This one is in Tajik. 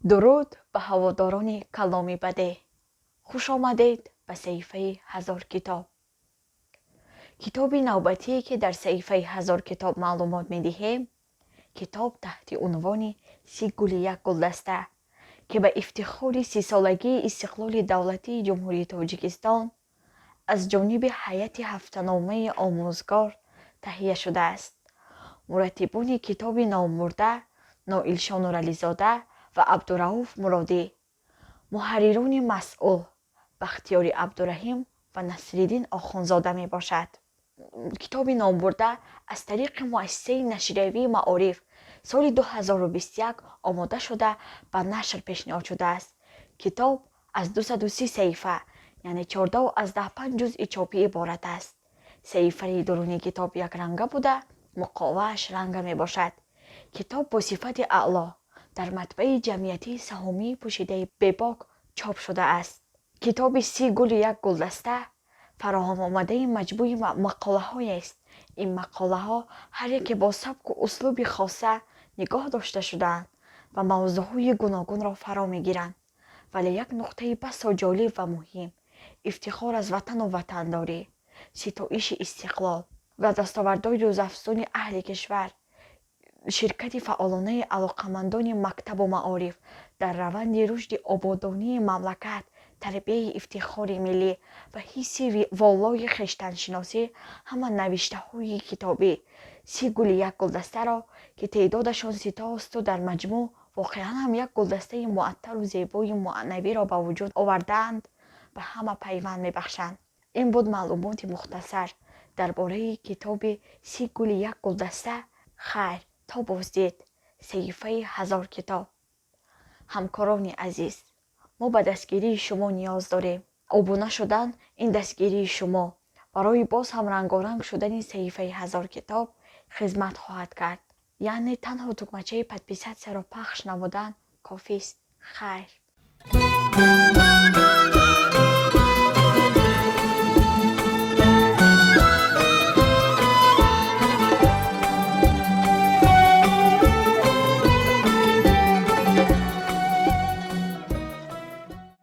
Дуруд ба ҳаводорони каломи бадеъ. Хуш омадед ба саҳифаи Ҳазор китоб. Китоби навбатие, ки дар саҳифаи Ҳазор китоб маълумот медиҳем, китоб таҳти унвони «30 гули як гулдаста», ки ба ифтихори 30-солагии истиқлоли давлатии Ҷумҳурии Тоҷикистон аз ҷониби ҳайати ҳафтаномаи Омӯзгор таҳия шудааст. Мураттибони китоби номбурда Ноилшо Нурализода ва Абдурауф Муродӣ, муҳаррирони масъул Бахтиёри Абдураҳим ва Насриддин Охунзода мебошад. Китоби номбурда аз тариқи муассисаи нашриявии Маориф соли 2021 омода шуда, ба нашр пешниҳод шудааст. Китоб аз 230 саҳифа, яъне 14,5 ҷузъи чопӣ иборат аст. Саҳифаи дуруни китоб якранга буда, муқовааш ранга мебошад. Китоб бо сифати аъло дар матбаи ҷамъиятии саҳомии пӯшидаи Бебок чоп шудааст. Китоби «30 гули як гулдаста» фароҳамомадаи маҷмӯи мақолаҳоест. Ин мақолаҳо ҳар яке бо сабку услуби хоса нигоҳ дошта шудаанд ва мавзӯъҳои гуногунро фаро мегиранд. Вале як нуқтаи басо ҷолиб ва муҳим: ифтихор аз ватану ватандорӣ, ситоиши истиқлол ва дастовардҳои рӯзафзуни аҳли кишвар, ширкати фаъолонаи алоқамандони мактабу маориф дар раванди рушди ободонии мамлакат, тарбияи ифтихори миллӣ ва ҳисси волои хештаншиносӣ, ҳама навиштаҳои китобӣ «30 гули як гулдастаро, ки теъдодашон 30тоасту дар маҷмӯъ воқеан ҳам як гулдастаи муаттару зебои маънавиро ба вуҷуд овардаанд, ба ҳама пайванд мебахшанд. Ин буд маълумоти мухтасар дар бораи китоби «30 гули як гулдаста». Хайр, то боздид. Саҳифаи Ҳазор китоб. Ҳамкорони азиз, мо ба дастгирии шумо ниёз дорем. Обуна шудан ин дастгирии шумо барои боз ҳам рангоранг шудани саҳифаи Ҳазор китоб хизмат хоҳад кард. Яъне танҳо тугмачаи подписатьсяро пахш намудан кофист. Хайр.